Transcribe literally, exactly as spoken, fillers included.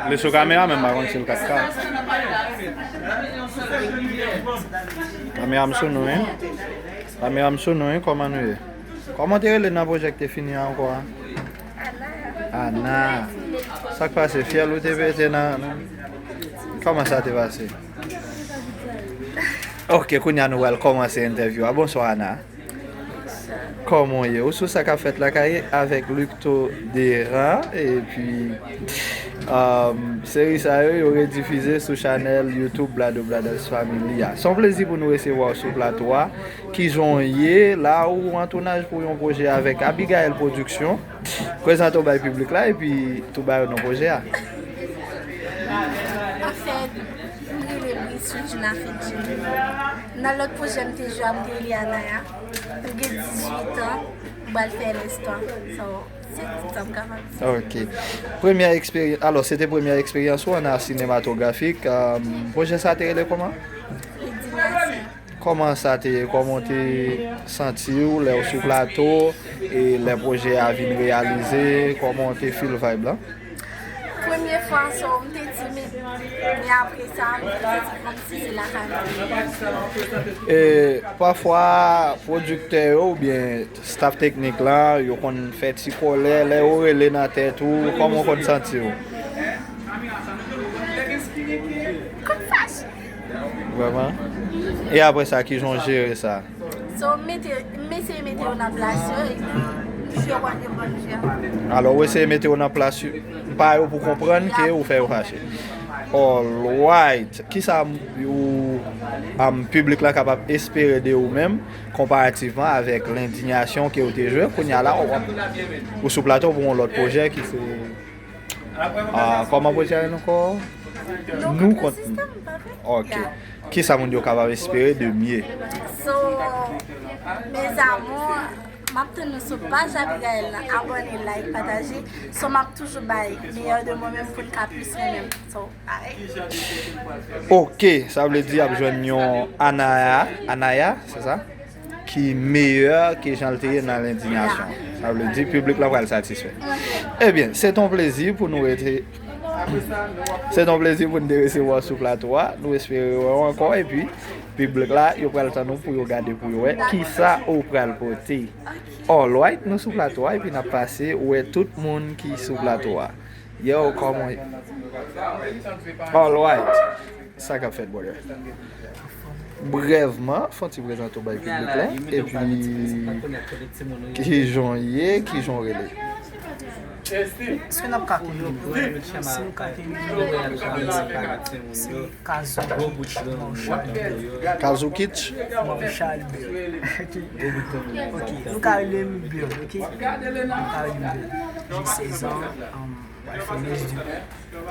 Li sou kamera, men m pa konn si l kat K. Kamera m sou nou, wi. Kamera m sou nou, wi. Kòman nou ye? Kòman te rele nan pwojè k te fini an ankò a? Ana. Sa k pase? Fyèl ou te pete nan, nan... Kòman sa te pase? Ok, kounye a nou pral kòmanse entèvyou a. Bonswa, Ana. Kòman w ye? Ou sou sa k ap fèt lakay avèk Lucto Deran, epi, um, seri sa yo, yo redifize sou chanèl YouTube Blado Bladas Family a. Se yon plezi pou nou resevwa w sou plato a. Kijan w ye? La ou an tounaj pou yon pwojè avèk Abigail Production. Prezante w bay piblik la, epi tou ba yo non pwojè a. Anfèt, m rele Brice Regina Fedjin. Nan lòt pwojè m te jwe a, m te rele Anaya. M gen dizuit an, m pral fè lestwa. So, se tout sa m kapab di. Ok. Premyè eksperyans, alò, se te premyè eksperyans ou nan sinematografik. Um, pwojè sa te rele kòman? Lendinasyon. Kòman sa te ye? Kòman w te santi w lè w sou plato? E lè pwojè a vin reyalize, kòman w te feel vibe la? Premye fwa, so, m te timid. Men apre sa, m te santi kòmsi se lakay mwen. E pafwa, pwodiktè yo oubyen staff teknik la, yo konn fè ti kòlè, lè yo rele nan tèt ou, kòman w konn santi w? Konn fache. Vrèman? E apre sa, kijan w jere sa? So, m mete, m eseye mete yo nan plas yo, epi m fè yo konn yo konn jwe. Alò, ou eseye mete yo nan plas yo, pa yo pou konprann ke ou fè yo fache. Alright. Kisa m, ou, um, piblik la kapab espere de ou menm, konparativman avèk Lendinasyon ke ou te jwe? Kounye a la, ou, ou sou plato pou yon lòt pwojè ki se Ah, kòman pwojè a rele ankò? Nou kont sistèm, pa vre? Ok. Kisa moun yo kapab espere de mye? So, mes amours, m ap tann nou sou paj Abigail nan, abòne, like, pataje. So, m ap toujou bay meyè de mwen menm pou n ka plis renmen m. So, alright. Ok, sa vle di ap jwenn yon Anaya, Anaya, se sa? Ki meyè ke jan l te ye nan Lendinasyon. Sa vle di piblik la pral satisfè. Ebyen, se t on plezi pou nou rete, se t on plezi pou n te resevwa w sou plato a. Nou espere wè w ankò, epi piblik la, yo pral tann ou pou yo gade, pou yo wè kisa ou pral pote. Alright, nou sou plato a, epi n ap pase wè tout moun ki sou plato a. Yo, kòman w ye? Alright. Sa k ap fèt, brother? Brèvman, fè yon ti prezante w bay piblik la, epi kijan w ye, kijan w rele? Èske n ap ka kenbe byen? Si nou ka kenbe byen, se Kazou Kitch Marshall Bell. Kazou Kitch Marshall Bell. Ok. Ok, nou ka rele m Bell, ok? Nou ka rele m Bell. J'ai seize ans, um, m pral fè mes debuts.